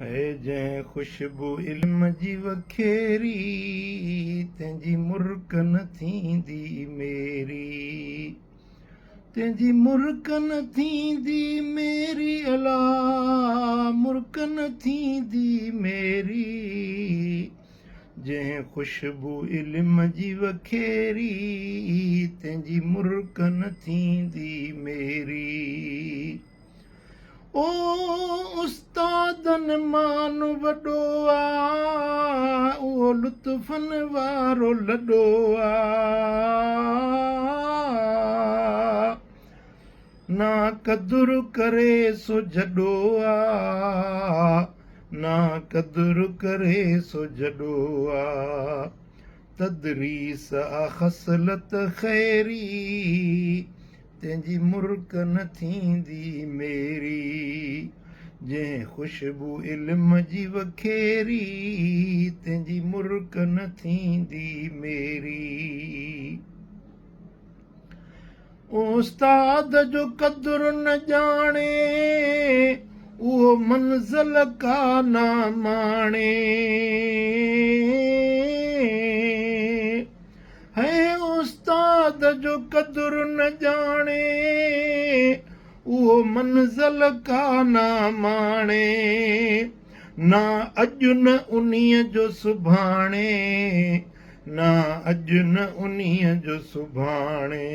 هي جنهن خوشبو علم جي وکيري، تنهن جي مرڪ نه ٿيندي ميري. تنهن جي مرڪ نه ٿيندي ميري الا، مرڪ نه ٿيندي ميري. جنهن خوشبو علم جي وکيري، تنهن جي مرڪ نه ٿيندي ميري. او استادن مان وڏو آ، اهو لطفن وارو لڏو آ. نا قدر ڪري سو جڏو آ، نا قدر ڪري سو جڏو آ. تدريس آ خصلت خيري، تنهن جي مرڪ نه ٿيندي ميري. جنهن خوشبو علم جي وکيري، تنهن جي مرڪ نه ٿيندي ميري. استاد جو قدر نه ڄاڻي، اهو منزل ڪا نه ماڻي. هي استاد جو قدر نه ڄاڻي، اهو منزل ڪا نه ماڻي. نه اڄ نه انهيء جو سڀاڻي، نه اڄ نه انهيء جو سڀاڻي.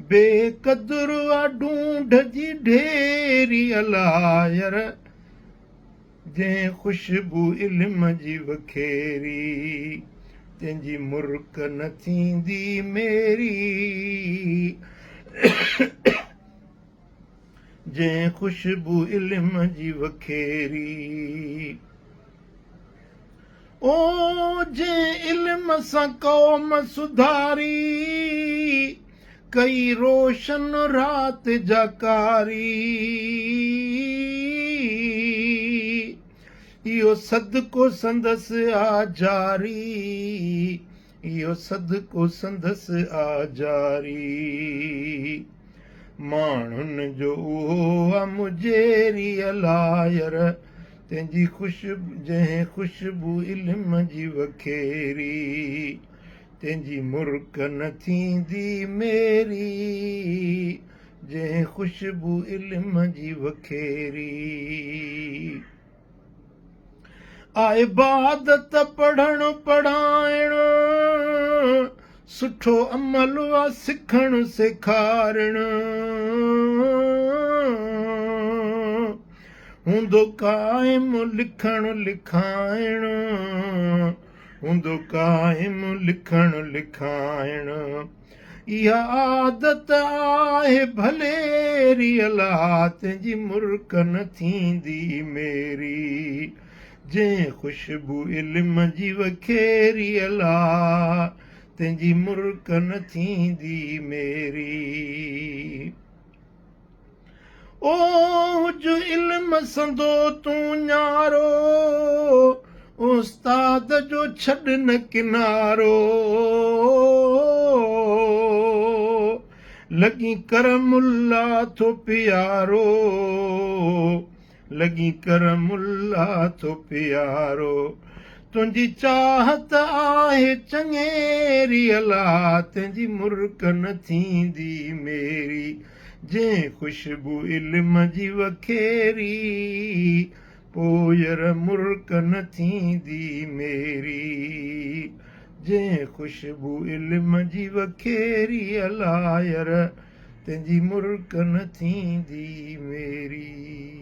بي قدر آ ڍونڍ جي ڍيري الاير، جنهن خوشبو علم جي وکيري، تنهن جي مرڪ نه ٿيندي ميري. جنهن خوشبو علم جي وکيري. او جنهن علم سان قوم سڌاري، ڪئي روشن رات جا ڪاري. اهو صدقو سندس آ جاري، اهو صدقو سندس آ جاري. ماڻهن جو اهو آ مجيري الاير، تنهن جي خوشبو جنهن خوشبو علم جي وکيري، تنهن جي مرڪ نه ٿيندي ميري، جنهن خوشبو علم جي وکيري. آ عبادت پڙهڻ پڙهائڻ، سٺو عمل آ سکڻ سيکارڻ. هوندو قائم لکڻ لکائڻ، هوندو قائم لکڻ لکائڻ. اها عادت آهي ڀليري الا تنهنجي مرڪ نه ٿيندي ميري جنهن خوشبو علم جي وکيري الا تنهنجي مرڪ نه ٿيندي ميري. او هج علم سندو تون نيارو، استاد جو ڇڏ نه ڪنارو. لڳين ڪرم الله ٿو پيارو، لڳين ڪرم الله ٿو پيارو. تنهنجي چاهت آهي چڱيري الا تنهنجي مرڪ نه ٿيندي ميري. جنهن خوشبو علم جي وکيري، پوئر مرڪ نه ٿيندي ميري. جنهن خوشبو علم جي وکيري، الائر تنهنجي مرڪ نه ٿيندي ميري.